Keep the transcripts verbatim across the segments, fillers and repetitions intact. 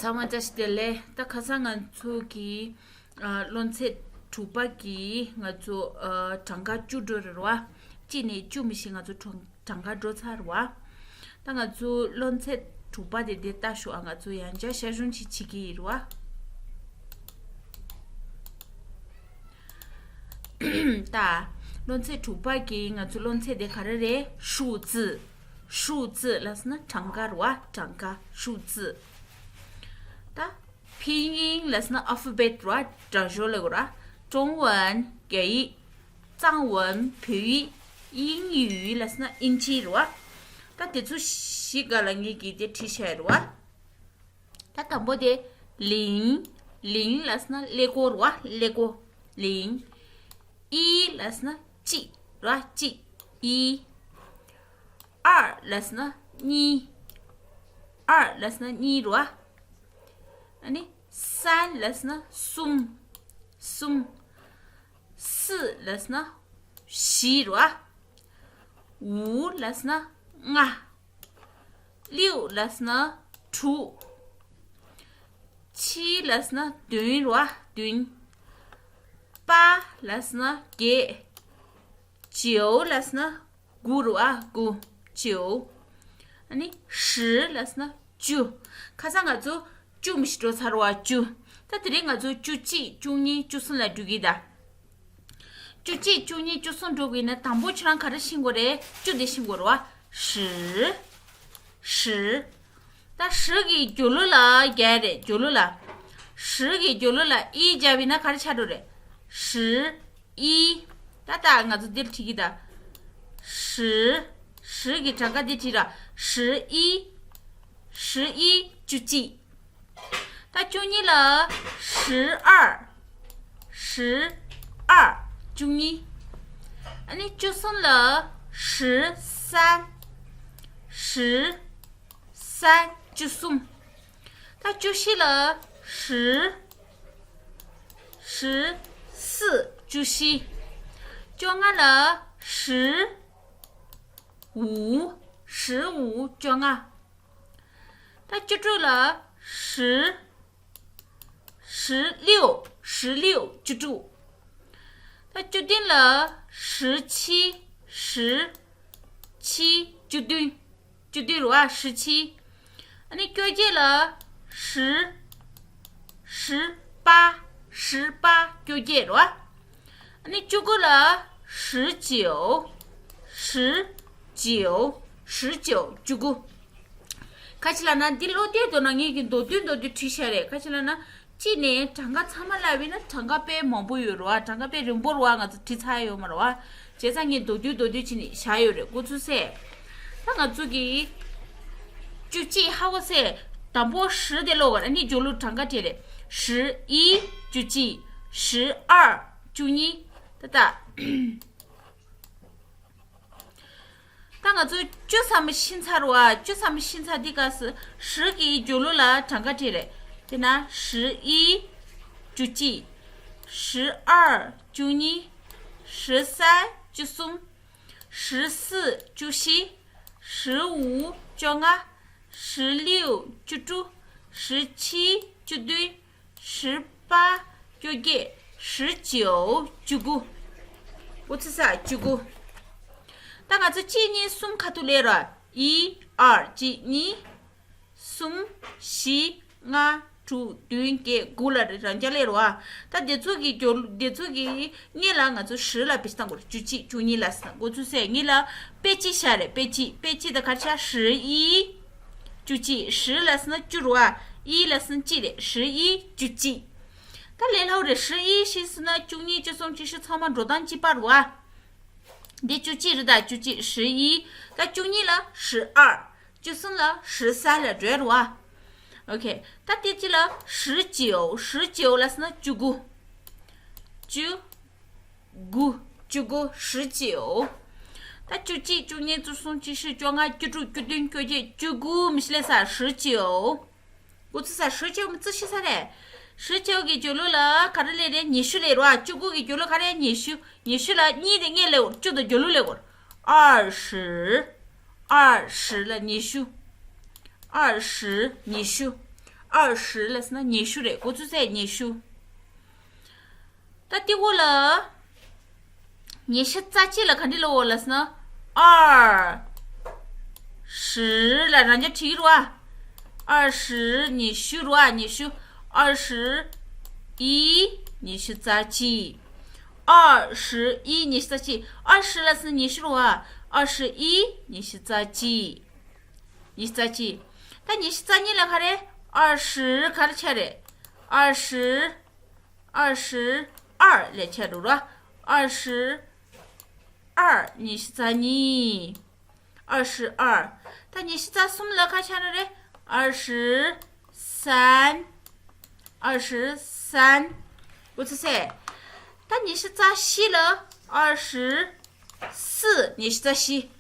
ཚང་མ་བཀྲ་ཤིས་བདེ་ལེགས། ད་ཁ་སང་ང་ཚོ་གི་ཨ་སློབ་ཚན་དྲུག་པ་གི་ང་ཚོ་ཨ་གྲངས་ཀ་བཅུ་འགྲོ་རེད་བ། གཅིག་ནས་བཅུ་མི་ཤེས། ང་ཚོ་གྲངས་གྲངས་ཀ་འགྲོ་ཚར་བ། ད་ང་ཚོ་སློབ་ཚན་དྲུག་པ་དེ་དེ་ལྟ་ཤོག་ཨ། ང་ཚོ་ཡང་བསྐྱར་ཞར་བྱུང་ཅིག་བྱེད་ཀྱི་ཡིན་རེད་བ། ད་སློབ་ཚན་དྲུག་པ་གི་ང་ཚོ་སློབ་ཚན་དེ་ག་རེ་རེད། 数字། 数字 ལབ་ཟེར་ན་གྲངས་ཀ་རེད་བ། གྲངས་ཀ 数字། ད་拼音 ལབ་ཟེར་ན་alphabet རེད་བ། སྒྲ་སྦྱོར་ལབ་དགོས་རེད་བ། 中文། 国语། 藏文། 葡语། 英语 ལབ་ཟེར་ན་དབྱིན་ཇི་རེད་བ། ད་དེ་ཚོ་བཞི་སྒང་ལ་ངེད་ཀྱིས་དེ་བྲིས་བཞག་ཡོད་རེད་བ། ད་དང་པོ་དེ་ལིང་། ལིང་ལབ་ཟེར་ན་ཀླད་ཀོར་རེད་བ། ཀླད་ཀོར། ལིང་། ཨི་ལབ་ཟེར་ན་གཅིག་རེད་བ། གཅིག་ཨི། 二 ལབ་ཟེར་ན་གཉིས། 二 ལབ་ཟེར་ན་གཉིས་རེད་བ། ཨ་ནི་三 ལབ་ཟེར་ན་གསུམ། གསུམ། 四 ལབ་ཟེར་ན་བཞི་རེད་བ། 五 ལབ་ཟེར་ན་ལྔ། 六 ལབ་ཟེར་ན་དྲུག། 七 ལབ་ཟེར་ན་བདུན་རེད་བ། བདུན། 八 ལབ་ཟེར་ན་བརྒྱད། 九 ལབ་ཟེར་ན་དགུ་རེད་བ། དགུ། 九། ཨ་ནི་十 ལབ་ཟེར་ན་བཅུ། ཁ་སང་ང་ཚོ་བཅུ་མི་ཤེས་འགྲོ་ཚར་བ། བཅུ། ད་དེ་རིང་ང་ཚོ་བཅུ་གཅིག་བཅུ་གཉིས་བཅུ་གསུམ་ལ་འགྲོ་གི་ད། བཅུ་གཅིག་བཅུ་གཉིས་བཅུ་གསུམ་འགྲོ་དགོས་ན་དང་པོ་ཁྱོད་རང་ག་རེ་ཤེས་དགོས་རེད། བཅུ་དེ་ཤེས་དགོས་རེད་བ། 十། 十། ད་十གི་རྒྱབ་ལོགས་ལ་བརྒྱད་རེད། རྒྱབ་ལོགས་ལ། 十གི་རྒྱབ་ལོགས་ལ་ཨི་བརྒྱབ་ཡིན་ན་ག་རེ་ཆགས་འགྲོ་རེད། 十一། ད་ལྟ་ང་ཚོ་འདིར་བྲིས་ཀྱི་ད། 十། 十གི་གྲངས་ཀ་འདི་བྲིས་ར། 十一། 十一། བཅུ་གཅིག་ད་བཅུ་གཉིས་ལ་十二། 十二། བཅུ་གཉིས། ཨ་ནི་བཅུ་གསུམ་ལ་十三། 十三། བཅུ་གསུམ། ད་བཅུ་བཞི་ལ་十། 十四། བཅུ་བཞི། བཅོ་ལྔ་ལ་十五། 十五། བཅོ་ལྔ། ད་བཅུ་དྲུག་ལ་十། 十六། 十六། བཅུ་དྲུག། ད་བཅུ་བདུན་ལ་十七། 十七། བཅུ་བདུན། བཅུ་བདུན་རེད་བ། 十七། ཨ་ནི་བཅོ་བརྒྱད་ལ་十། 十八། 十八། བཅོ་བརྒྱད་རེད་བ། ཨ་ནི་བཅུ་དགུ་ལ་十九། 十九། 十九། བཅུ་དགུ། ག་ཅི་ལབ་ན་འདི་ཀློག་དུས་མདོར་ན་ངེད་ཀྱིས་མདོར་བསྡུས་མདོར་བསྡུས་བྲིས་བཞག་རེད། ག་ཅི་ལབ་ན། གཅིག་ནས་གྲངས་ཀ་ཚང་མ་བསླབས་པས་ན་གྲངས་ཀ་དཔེ་མང་པོ་ཡོད་རེད་བ། གྲངས་ཀ་དཔེ་རིང་པོ་རེད་བ། ང་ཚོ་བྲིས་ཚར་ཡོད་མ་རེད་བ། བྱས་ཙང་ངས་མདོར་བསྡུས་མདོར་བསྡུས་བྱས་ནས་བཞག་ཡོད་རེད། འགོ་ཚུགས་སེ། ད་ང་ཚོ་གི་བཅུ་གཅིག་ཧ་གོ་སེ། དང་པོ་十དེ་ཀློག་ག་ར། ནི་རྒྱབ་ལོགས་གྲངས་ཀ་བྲིས་རེད། 十一། བཅུ་གཅིག། 十二། བཅུ་གཉིས། ད་ད། ད་ང་ཚོ་བཅུ་ཙམ་ཤེས་ཚར་བ། བཅུ་ཙམ་ཤེས་ཚར་དུས་སྐབས་སུ་十གི་རྒྱབ་ལོགས་ལ་གྲངས་ཀ་བྲིས་རེད། དེ་ན་十一། བཅུ་གཅིག། 十二། བཅུ་གཉིས། 十三། བཅུ་གསུམ། 十四། བཅུ་བཞི། 十五། བཅོ་ལྔ། 十六། བཅུ་དྲུག། 十七། བཅུ་བདུན། 十八། བཅོ་བརྒྱད། 十九། བཅུ་དགུ། འོ་ཙི་ས་བཅུ་དགུ། ད་ང་ཚོ་གཅིག་གཉིས་གསུམ་ཁ་ཐུག་ལས་ར། 一། 二། གཅིག་གཉིས། 三། 四། 五། 6། 7། 8། 9ལ་རེ་རང་རྐྱ་ལས་རོ་ཨ། ད་དེ་ཚོ་གི་རྒྱོ་དེ་ཚོ་གི་སྔོན་ལ་ང་ཚོ་十ལ་བེད་སྟངས་གོ་རེ། 十一། 十二ལ་ཟེར་ན་འགོ་ཚུགས་སེ་སྔོན་ལ་དཔེ་གཅིག་བཞག་རེ། དཔེ་གཅིག་དཔེ་གཅིག་ད་གར་ཆ་十一། 十一། 十ལ་ཟེར་ན་བཅུ་རོ་ཨ། 一ལ་ཟེར་ན་གཅིག་རེད། 十一། 十一། ད་ལས་སླ་བོ་རེད། 十一ཞེས་ཟེར་ན་བཅུ་གཉིས། 十三། 十四ཚང་མ་འགྲོ་སྟངས་གཅིག་པ་རོ་ཨ། འདི་བཅུ་གཅིག་རེད། ད་བཅུ་གཅིག། 十一། ད་བཅུ་གཉིས་ལ་十二། 十三ལ་十三ལ་འགྲོ་རོ་ཨ། ཨོ་ཁེ། ད་དེ་གཅིག་ལ་十九། 十九ལ་ཟེར་ན་བཅུ་དགུ། བཅུ་དགུ། བཅུ་དགུ། 十九། ད་བཅུ་གཅིག། བཅུ་གཉིས། 33། 34། 35། 36། 37། 37མི་ཚུགས་ཤི་ས་རེད། 十九གི་རྒྱབ་ལོགས་ལ་ག་རེ་ལས་རེད། ཉི་ཤུ་ལས་རོ་ཨ། བཅུ་དགུ་གི་རྒྱབ་ལོགས་ག་རེ། ཉི་ཤུ། ཉི་ཤུ་ལ་གཉིས་དེ་སྔོན་ལས་འོར། བཅུ་དང་རྒྱབ་ལོགས་ལས་འོར། 二十། 二十ལ་ཉི་ཤུ། 二十། ཉི་ཤུ། 二十ལབ་སོང་ན་ཉི་ཤུ་རེད། གོ་ཚུལ་གསལ། ཉི་ཤུ། ད་དེ་འོག་ལ་ཉི་ཤུ་རྩ་གཅིག་ལ་ག་འདྲ་ལབ་འོ་ལབ་སོང་ན། 二十ལ་རང་རྐྱ་བྲིས་རེད་བ། 二十ཉི་ཤུ་རེད་བ། ཉི་ཤུ། 二十一ཉི་ཤུ་རྩ་གཅིག། 二十一ཉི་ཤུ་རྩ་གཅིག། 二十ལབ་སོང་ན་ཉི་ཤུ་རེད་བ། 二十一ཉི་ཤུ་རྩ་གཅིག། ཉི་ཤུ་རྩ་གཅིག། ད་ཉི་ཤུ་རྩ་གཉིས་ལ་ག་རེ། 二十ག་རེ་ཆགས་རེད། 二十། 二十二ལ་ཆགས་འགྲོ་ར། 二十二ཉི་ཤུ་རྩ་གཉིས། 二十二། ད་ཉི་ཤུ་རྩ་གསུམ་ལ་ག་ཆགས་ནི་རེད། 二十三། 二十三། གོ་ཚུལ་གསལ། ད་ཉི་ཤུ་རྩ་བཞི་ལ། 二十四ཉི་ཤུ་རྩ་བཞི།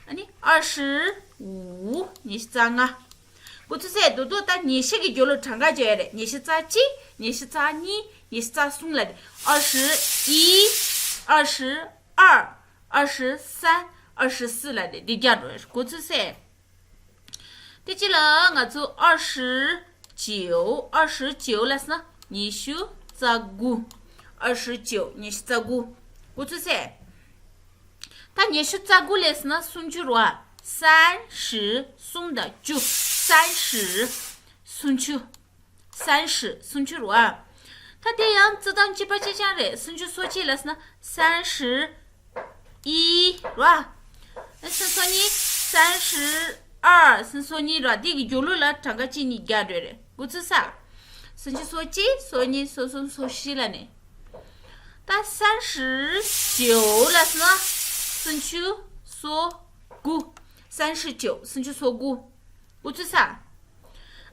ཨ་ནི་二十五ཉི་ཤུ་རྩ་ལྔ། གོ་ཚུལ་གསལ། རྡོག་རྡོག་ད་ཉི་ཤུ་གི་རྒྱབ་ལོགས་གྲངས་ཀ་བརྗོད་ཡ་རེད། ཉི་ཤུ་རྩ་གཅིག་ཉི་ཤུ་རྩ་གཉིས། ཉི་ཤུ་རྩ་གསུམ་ལབ་རེད། 二十一། 二十二། 二十三། 二十四ལབ་རེད། འདི་རྒྱག་འགྲོ་ཡ་རེད། གོ་ཚུལ་གསལ། དེ་གཅིག་ལ་ང་ཚོ་二十九། 二十九ལབ་སོང་ན་ཉི་ཤུ་རྩ་དགུ། 二十九ཉི་ཤུ་རྩ་དགུ། གོ་ཚུལ་གསལ། ད་ཉི་ཤུ་རྩ་དགུ་ལབ་སོང་ན་སུམ་ཅུ་རེད་བ། 三十གསུམ་དང་བཅུ། 三十སུམ་ཅུ། 三十སུམ་ཅུ་རེད་བ། ད་དེ་ཡང་སྤྱིར་བཏང་གཅིག་པ་གཅིག་རྐྱང་རེད། སུམ་ཅུ་སོ་གཅིག་ལབ་སོང་ན་三十一རེད་བ། སུམ་ཅུ་སོ་གཉིས། 三十二སུམ་ཅུ་སོ་གཉིས་རེད་བ། དེ་གི་རྒྱབ་ལོགས་ལ་གྲངས་ཀ་གཅིག་གཉིས་རྒྱག་འགྲོ་ཡ་རེད། གོ་ཚུལ་གསལ། སུམ་ཅུ་སོ་གཅིག་སོ་གཉིས། སོ་གསུམ། སོ་བཞི་ལབ་ནས། ད་三十九ལབ་སོང་ན་སུམ་ཅུ་སོ་དགུ། 三十九སུམ་ཅུ་སོ་དགུ། གོ་ཚུལ་གསལ།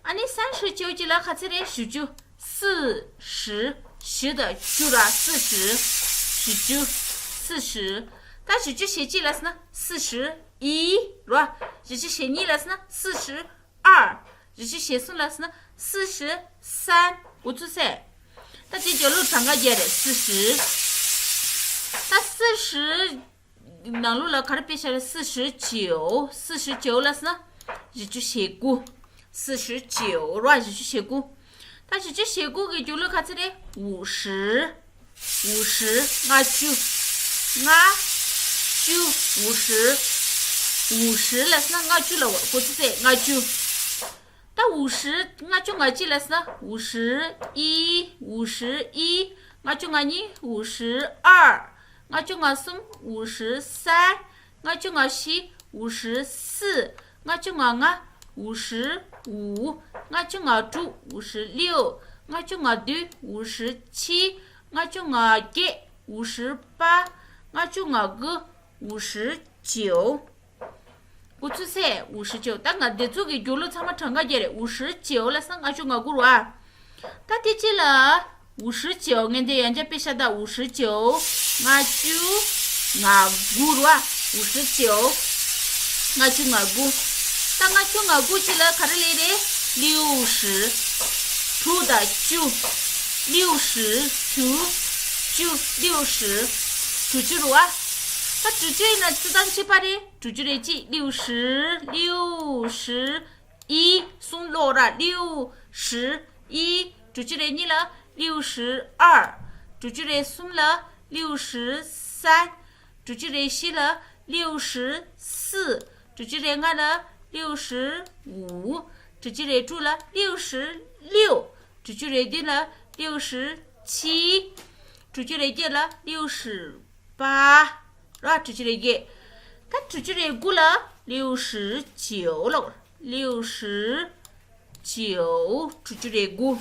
ཨ་ནི་三十九གཅིག་ལ་ག་ཚོད་རེད། བཞི་བཅུ། 四十། བཞི་དང་བཅུ་རེད་བ། 四十། བཞི་བཅུ། 四十། ད་བཞི་བཅུ་ཞེ་གཅིག་ལབ་སོང་ན་四十一རེད་བ། བཞི་བཅུ་ཞེ་གཉིས་ལབ་སོང་ན 四十二། 二། བཞི་བཅུ་ཞེ་གསུམ་ལབ་སོང་ན 四十三། གོ་ཚུལ་གསལ། ད་དེ་རྒྱབ་ལོགས་གྲངས་ཀ་བརྒྱབ་རེད། 四十། ད་四十ནང་ལོགས་ལ་ག་རེ་དཔེ་བཞག་རེད། 四十九། 四十九ལབ་སོང་ན་བཞི་བཅུ་ཞེ་དགུ། 四十九རེད་བ། བཞི་བཅུ་ཞེ་དགུ། ད་བཞི་བཅུ་ཞེ་དགུ་གི་རྒྱབ་ལོགས་ག་ཚོད་རེད། 五十། 五十། ལྔ་བཅུ། ལྔ་བཅུ། 五十། 五十ལབ་སོང་ན་ལྔ་བཅུ་ལབ་པ། གོ་ཚུལ་གསལ། ལྔ་བཅུ། ད་五十། ལྔ་བཅུ་ང་གཅིག་ལབ་སོང་ན་五十一། 五十一། ལྔ་བཅུ་ང་གཉིས། 五十二། ལྔ་བཅུ་ང་གསུམ། 五十三། ལྔ་བཅུ་ང་བཞི། 五十四། ལྔ་བཅུ་ང་ལྔ། 五十五། ལྔ་བཅུ་ང་དྲུག། 五十六། ལྔ་བཅུ་ང་བདུན། 五十七། ལྔ་བཅུ་ང་བརྒྱད། 五十八། ལྔ་བཅུ་ང་དགུ། 五十九། གོ་ཚུལ་གསལ། 五十九། ད་ང་འདི་ཚོ་གི་རྒྱབ་ལོགས་ཚང་མ་གྲངས་ཀ་བརྒྱབ་རེད། 五十九ལབ་སོང་ན་ལྔ་བཅུ་ང་དགུ་རེད་བ། ད་དེ་གཅིག་ལ། 五十九ངས་འདི་ཡང་བསྐྱར་དཔེ་བཞག་ད། 五十九། ལྔ་བཅུ་ང་དགུ་རེད་བ། 五十九། ལྔ་བཅུ་ང་དགུ། ད་ལྔ་བཅུ་ང་དགུ་གཅིག་ལ་ག་རེ་སླེབས་རེད། 六十། དྲུག་དང་བཅུ། 六十། དྲུག་ཅུ། 六十། དྲུག་ཅུ་རེད་བ། ད་དྲུག་ཅུ་ཡིན་ན་སྤྱིར་བཏང་གཅིག་པ་རེད། དྲུག་ཅུ་རེ་གཅིག 六十། 六十一གསུམ་ལོག་ར། 六十一། དྲུག་ཅུ་རེ་གཉིས་ལ་六十二། དྲུག་ཅུ་རེ་གསུམ་ལ་六十三། དྲུག་ཅུ་རེ་བཞི་ལ་六十四། དྲུག་ཅུ་རེ་ལྔ་ལ་六十五། དྲུག་ཅུ་རེ་དྲུག་ལ་六十六། དྲུག་ཅུ་རེ་བདུན་ལ་六十七། དྲུག་ཅུ་རེ་བརྒྱད་ལ་六十八། ར། དྲུག་ཅུ་རེ་བརྒྱད། ད་དྲུག་ཅུ་རེ་དགུ་ལ་六十九ལོ། 六十九། དྲུག་ཅུ་རེ་དགུ།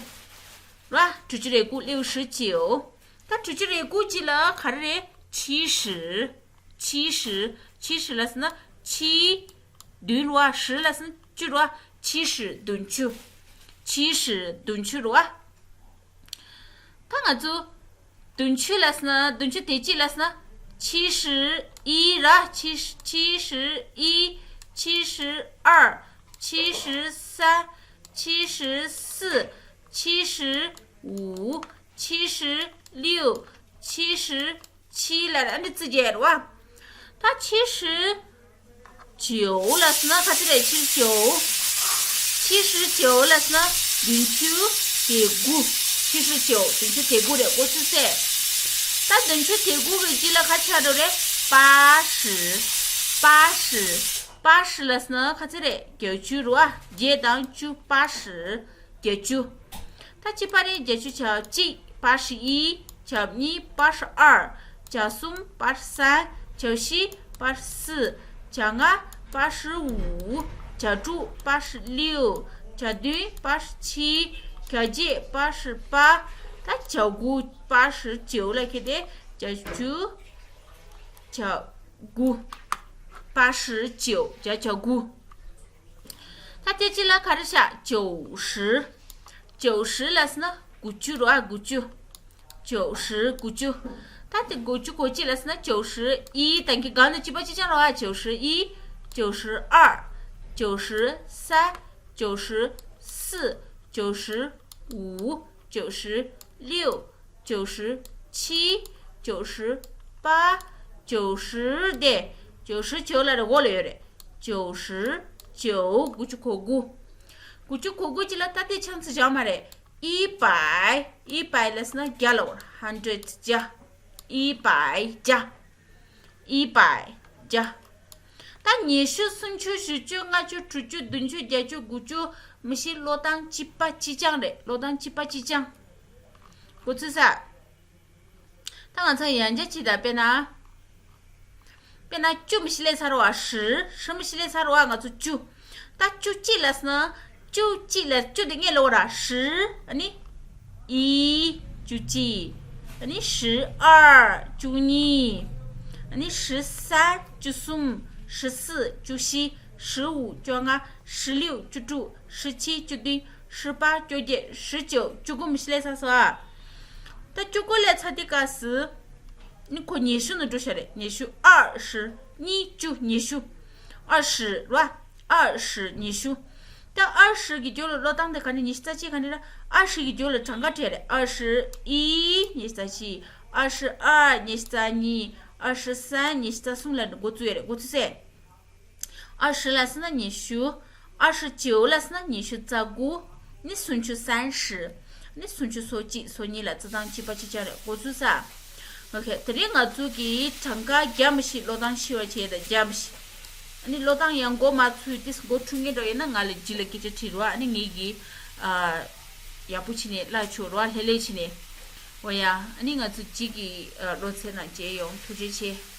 ར། དྲུག་ཅུ་རེ་དགུ། 六十九། ད་དྲུག་ཅུ་རེ་དགུ་གཅིག་ལ་ག་རེ་རེད། 七十། 七十། 七十ལབ་སོང་ན་七། བདུན་རེད་བ། 十ལབ་སོང་ན་བཅུ་རེད་བ། 七十། བདུན་ཅུ། 七十། བདུན་ཅུ་རེད་བ། ད་ང་ཚོ་བདུན་ཅུ་ལབ་སོང་ན། བདུན་ཅུ་དེ་གཅིག་ལབ་སོང་ན། 七十一ར། 七十། 七十一། 七十二། 七十三། 七十四། 七十五། 七十六。 七十七ལ་ཨ་ནི་བརྩི་རྒྱུ་རེད་བ། ད་七十九ལབ་སོང་ན་ག་ཚོད་རེད། 七十九། 七十九ལབ་སོང་ན་ བདུན་ཅུ་དོན་དགུ། 七十九། བདུན་ཅུ་དོན་དགུ་རེད། འགོ་ཚུགས་སེ། ད་བདུན་ཅུ་དོན་དགུ་གི་རྗེས་ལ་ག་ཆགས་འགྲོ་རེད། 八十། 八十། 八十 ལབ་སོང་ན་ག་ཚོད་རེད། བརྒྱད་ཅུ་རེད་བ། བརྒྱད་དང་བཅུ། 八十། བརྒྱད་ཅུ། ད་གཅིག་པ་རེད། བརྒྱད་ཅུ་གྱ་གཅིག 八十一། གྱ་གཉིས་八十二། གྱ་གསུམ八十三། གྱ་བཞི八十四། གྱ་ལྔ八十五། གྱ་དྲུག八十六། གྱ་བདུན八十七། གྱ་བརྒྱད八十八། ད་གྱ་དགུ་八十九 ལ་ཁེལ་ཏེ། གྱ་བཅུ། གྱ་དགུ། 八十九། གྱ་གྱ་དགུ། ད་དེ་གཅིག་ལ་ག་རེ་བཞག 九十། 九十 ལབ་སོང་ན་དགུ་བཅུ་རེད་བ། དགུ་བཅུ། 九十། དགུ་བཅུ། ད་དེ་དགུ་བཅུ་གོ་གཅིག་ལབ་སོང་ན་九十一། ད་གི་གང་དང་གཅིག་པ་གཅིག་རྐྱང་རེད་བ། 九十一། 九十二། 九十三། 九十四། 九十五། 九十六། 九十七། 九十八། 九十དེ། 九十九 ལ་རེ་འོག་ལ་ཡོད་རེད། 九十九། དགུ་བཅུ་གོ་དགུ། དགུ་བཅུ་གོ་དགུ་གཅིག་ལ་ད་དེ་ཆང་ཚི་བཞག་མ་རེད། 一百། 一百 ལབ་སོང་ན་བརྒྱ་ལ་འོ། hundred། བརྒྱ། 一百། བརྒྱ། 一百། བརྒྱ། ད་ཉི་ཤུ། སུམ་ཅུ། བཞི་བཅུ། ལྔ་བཅུ། དྲུག་ཅུ། བདུན་ཅུ། བརྒྱད་ཅུ། དགུ་བཅུ། མི་ཤེས། ཀློག་སྟངས་གཅིག་པ་གཅིག་རྐྱང་རེད། ཀློག་སྟངས་གཅིག་པ་གཅིག་རྐྱང་། འགོ་ཚུགས་ས། ད་ང་ཚོ་ཡང་བསྐྱར་བྱེད་དང་། དཔེར་ན། དཔེར་ན་བཅུ་མི་ཤེས་ལས་ཚར་བ། 十། 十མི་ཤེས་ལས་ཚར་བ། ང་ཚོ་བཅུ། ད་བཅུ་གཅིག་ལབ་སོང་ན། བཅུ་གཅིག་ལ་བཅུ་དེ་སྔོན་ལ་འོ་ར། 十། ཨ་ནི། 一། བཅུ་གཅིག་ཨ་ནི། 十二། བཅུ་གཉིས། ཨ་ནི། 十三། བཅུ་གསུམ། 十四། བཅུ་བཞི། 十五། བཅོ་ལྔ། 十六། བཅུ་དྲུག 十七། བཅུ་བདུན། 十八། བཅོ་བརྒྱད། 十九། བཅུ་དགུ་མི་ཤེས་ལས་ཚར་སོང་ཨ། ད་བཅུ་དགུ་ལས་ཚར་དུས་སྐབས་སུ། ནི་ཁོ་ཉི་ཤུ་ནང་འགྲོ་ཤག་རེད། ཉི་ཤུ། 二十། 二十། ཉི་ཤུ། 二十རེད་བ། 二十། ཉི་ཤུ། ད་二十གི་རྒྱབ་ལ་ཀློག་སྟངས་དེ་ག་འདྲ། ཉི་ཤུ་རྩ་གཅིག་ག་འདྲ་ར། 二十གི་རྒྱབ་ལ་གྲངས་ཀ་བྲིས་རེད། 二十一། ཉི་ཤུ་རྩ་གཅིག 二十二། ཉི་ཤུ་རྩ་གཉིས། 二十三། ཉི་ཤུ་རྩ་གསུམ་ལ་འགོ་བཙུགས་ཡོད་རེད། འགོ་ཚུགས་སེ། 二十ལབ་སོང་ན་ཉི་ཤུ། 二十九ལབ་སོང་ན་ཉི་ཤུ་རྩ་དགུ། ནི་སུམ་ཅུ། 三十། ནི་སུམ་ཅུ་སོ་གཅིག་སོ་གཉིས་ལ་རྩི་སྟངས་གཅིག་པ་གཅིག་རྐྱང་རེད། འགོ་ཚུགས་ས། ཨོ་ཁེ། དེ་རིང་ང་ཚོ་གི་གྲངས་ཀ་བརྒྱ་མི་ཤེས། ཀློག་སྟངས་ཤེས་པ་བྱས་དང་། བརྒྱ་མི་ཤེས། ཨ་ནི་ཀློག་སྟངས་ཡང་འགོ་མ་ཚུགས་ཏེ་འགོ་འཁྲུག་ངེས་འགྲོ་ཡིན་ན། ང་ལ་རྗེས་ལ་སྐད་ཆ་དྲིས་རོགས། ཨ་ནི་ངེད་ཀྱིས་ཨ་ཡག་པོ་བྱས་ནས་བཀླག་ཆོག་རོགས། ལྷོད་ལྷོད་བྱས་ནས། འོ་ཡ། ཨ་ནི་ང་ཚོ་རྗེས་ཀྱི་ཨ་སློབ་ཚན་ནང་མཇལ་ཡོང་། ཐུགས་རྗེ་ཆེ།